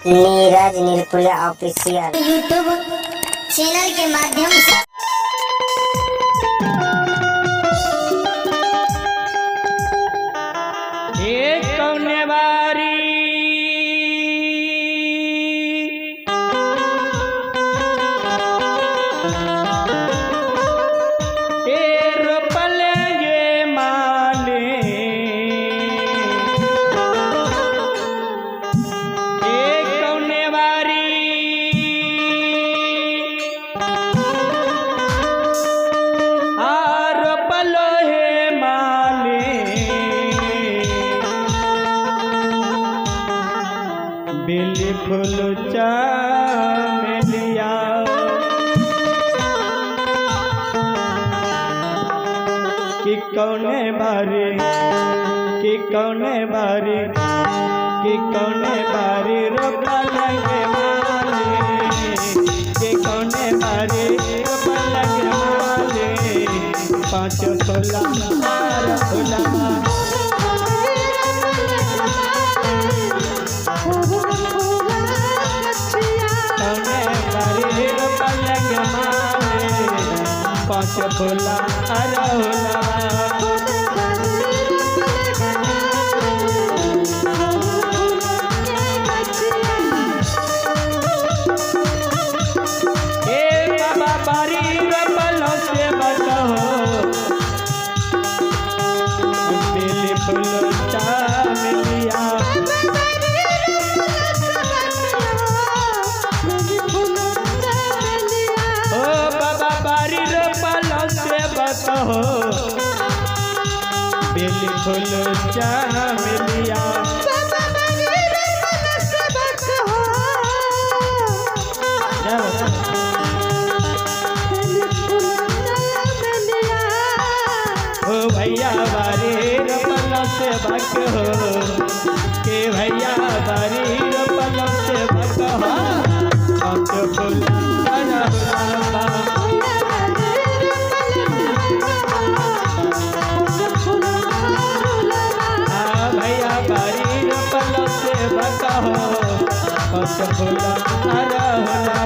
Neeraj Nirpuriya official YouTube channel के माध्यम से। एक कौने बारी ए रोपलेंगे माले, ए कौने बारी आ रोपलो हे माले, बेली फूल चमेलिया। कि कौने बारी, कि कौने बारी, कि कौने बारी रोपलंगे माले, कि कौने बारी रोपलंगे माले, पाँच फूला आर फूला। कौने बारी रोपलंगे माले, पाँच फूला आर फूला। ए बाबा बारी रोपलो से बताओ, बेली फूल चमेलिया। ओ बाबा बारी रोपलो से बताओ, बेली फूल चमेलिया। ओ भैया बारी रोपलो से बक हो, के भैया बारी रोपलो से बक हो, पाँच फूल अरहुला। आ भैया बारी रोपलो से बक हो, पाँच फूल अरहुला।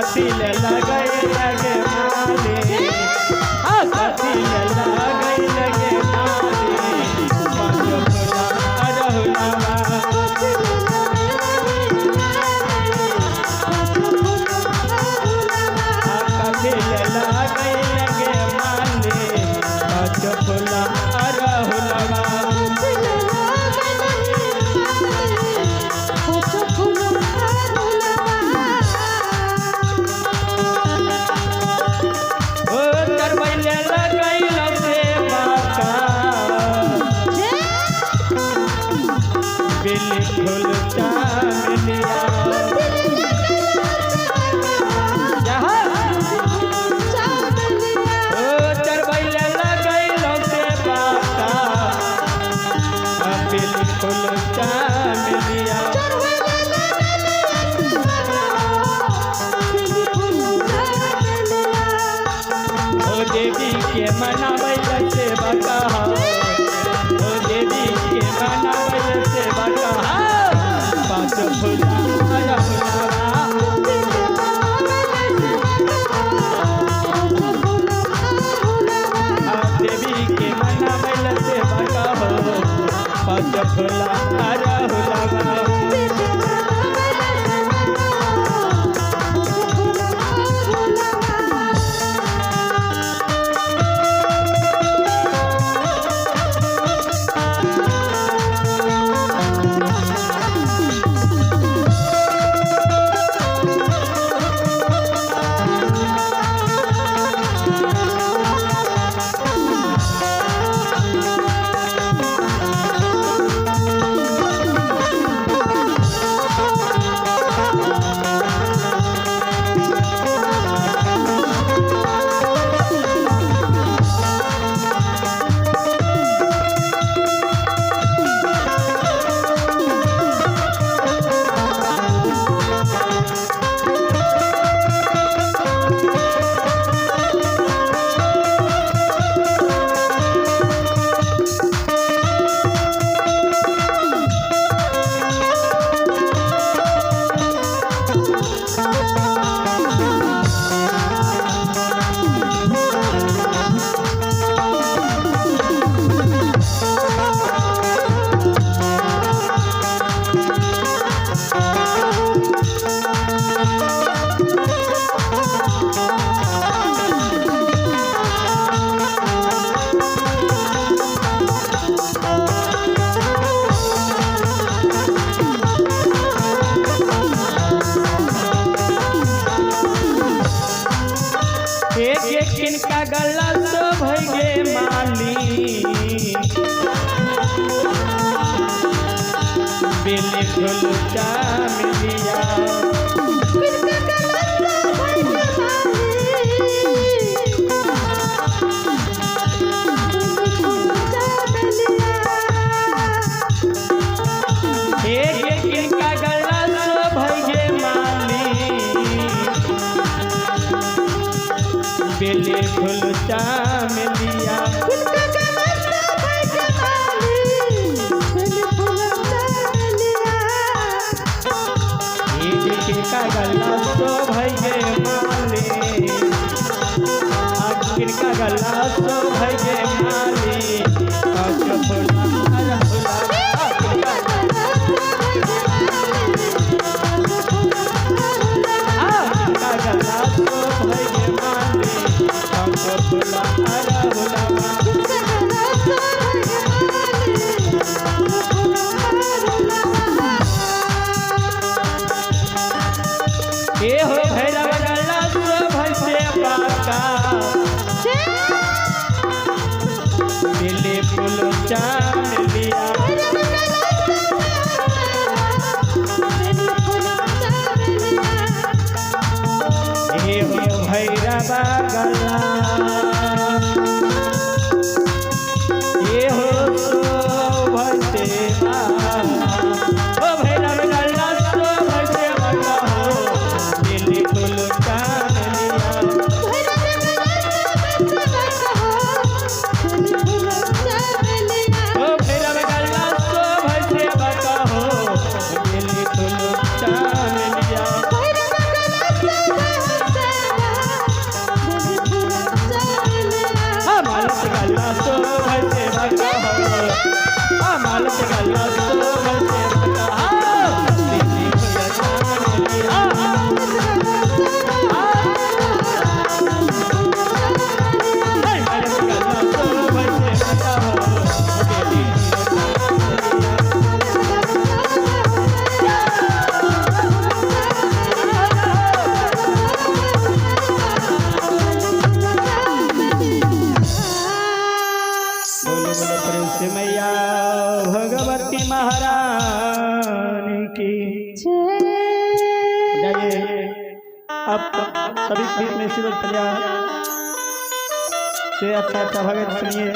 कथी ले लगै लगे माली, आ कथी ले लगै लगे माली, पाँच फुला अरहुलवा। आ कथी ले लगै लगे माली, पाँच फुला अरहुलवा। ओ तरबैले लगै लगे बाका, बेली फूल चांदनिया। जहाँ ओ तरबैले लगै लगे बाका, बेली फूल चांदनिया। ओ देवी के मनाबै सेवका, ओ देवी के मनाबै सेवका, पाँच फूला अरहुलवा। आ देवी के मनाबै सेवका हो, पाँच फूला अरहुलवा। एक एक किनका गला तो भइगे माली, बेली फूल चामिलिया। एक एक किनका गला तो भइगे माली, बेली फूल चामिलिया। एक किनका गला तो भइगे माली, आ किनका गला तो भइगे माली, पाँच फूला अरहुलवा। आ किनका गला तो भइगे माली, पाँच फूला अरहुलवा। ए हो भैरव गला तो भइसे बाका, बेली फूल चांदलिया। ए हो भैरव गला, ए हो भइसे बाका, ओ भैरव गला तो भइसे बाका हो, बेली फूल चांदलिया। ओ जाइए आप सभी के बीच में सूरज प्रजा से अच्छा अच्छा भगत सुनिए।